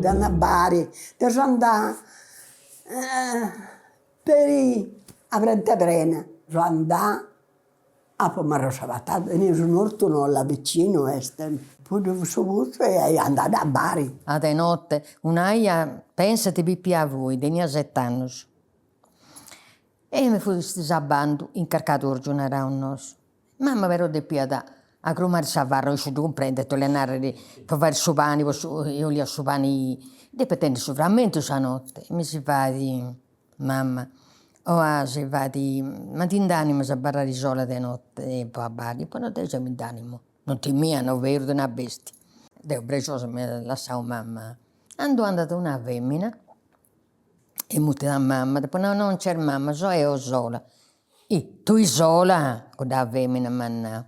andà a Bari, deu seu andà peri a Brente Prena, seu andà apu marrau sa patata, teneus un'ortu no là vicinu est, poi ddu fut su putzu e andà a Bari. A de notte, una 'ia, pensa pipia fui, tenia set'annus, e mi fustis a bandu in carcadorgiu naraus nosu. Mama però depiat agrumari sa farra, issu ddu cumprendet, 'olia narrere po fai su pani, po su 'oliat su pani, depiat tenni su frammentu sa notte, mi si fait Mamma, o si fait, ma ti nd'animas a abarrare sola de notte po a Bari? Apo nau, deu gei mi nd'animu, non timia, no berus de una bestia. Deu prexosa m'iat lassau mamma. Candu andat una femina e mutit a mamma, dd'apo nau, no nc'est mamma, so eo sola. Ih, tui sola? Cudda femina m'at nau.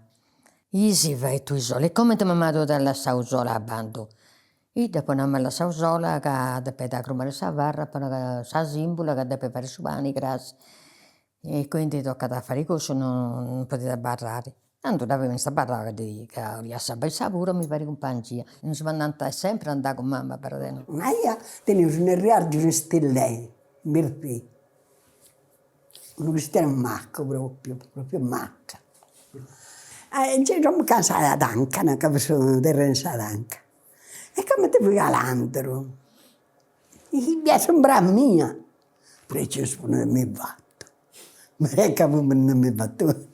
Ih si fait tui sola, e comente mamma tua t'at lassau sola a bandu? Ih dd'apo nau m'at lassau sola ca depiat agrumare sa farra, apo nau ca sa simbula ca depiat fai su pani cras e quindi tocat a fai cussu, non podiat abarrare. Tandu dda femina est abarrada ca ddi ca 'oliat s'abba issa puru a mi fai cumpangia. Nos andant sempri andà cun mama però de no. Una 'ia teneus un'erriargiu in Istillei, in Birtì, unu cristianu maccu propriu, propriu macca. E nci ddu in sa tanca, ca fut su terrenu 'e sa tanca. E comente fui calandru, bia s'umbra mia, precisu ponende mi fatu, e ca fui ponende mi fatu,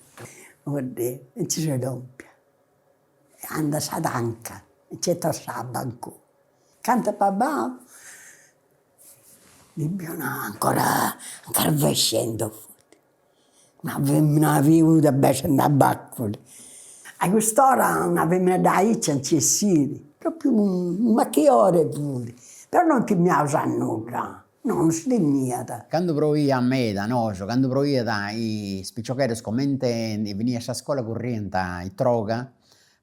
oddio, e nci seu lompia, andu a sa tanca, nci 'etu s'abba ancora, cantu apu abbau, mi biu ancora ancora arvescendu fut Una femina fiuda bessende a baculi. A cust'ora una femina de aici nci 'essit, propriu unu machiore fut, però non timiaus a nudda, no, non si timiat. Candu proiat meda, nosu, candu proiat is piciocheddos comente finiat sa scola curriant a Troga,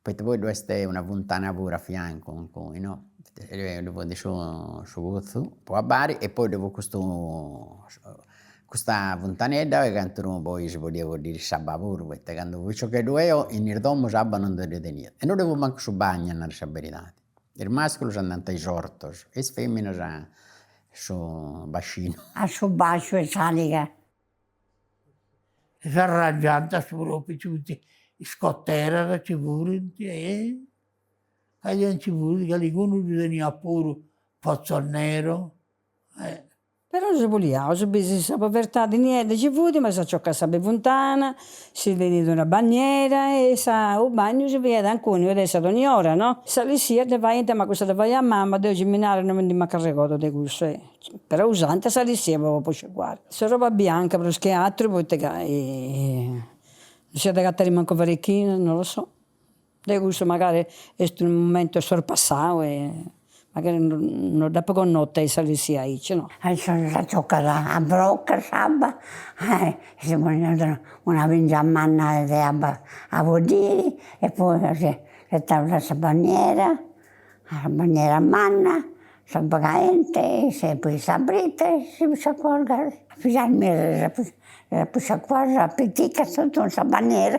poita poi ddu est una funtana puru a fiancu inguni no, ddu funt su su putzu po abbari e poi ddu fut custu custa funtanedda cantu poi si podiat boddiri s'abba puru, poita candu fui piciocheddu 'eo in is domus abba non ddi teniat e non ddi fut mancu su bagnu a nai sa beridadi, is masculus andant a is ortus e is feminas a su bacinu. A su basciu 'e s'aliga. S'arrangiant a su propriu, nci funt is coteras, nci furint e ca nci fut calicunu ddu teniat puru pozzonero e. Però si puliaus, bisi sa povertadi niedda ci fut, ma s'acioccat s'abba 'e funtana, si teniat una bagnera e sa u bagnu si faiat ancuni, podessat ogni ora, no? Sa lissia dda faiant, ma cussa dda faiat mama, deu gei mi naru non mi ndi mancu arregodu de cussu e Però usant sa lissia po po sciacuare. Sa roba bianca prus che atru poita ca non s'iat agatari mancu varechina, non lo so. Deu cussu magari est unu momentu sorpassau e magari non dd'apu connota sa lissia aici no. S'aciocat a brocca s'abba e si poniat una pingia manna de abba a buddiri e poi si 'etaiat a sa bagnera A bagnera manna, s'abba caente, e poi sa frita e si sciacuat, fizas mias s'apu sciacuadas a piticas totu in sa bagnera.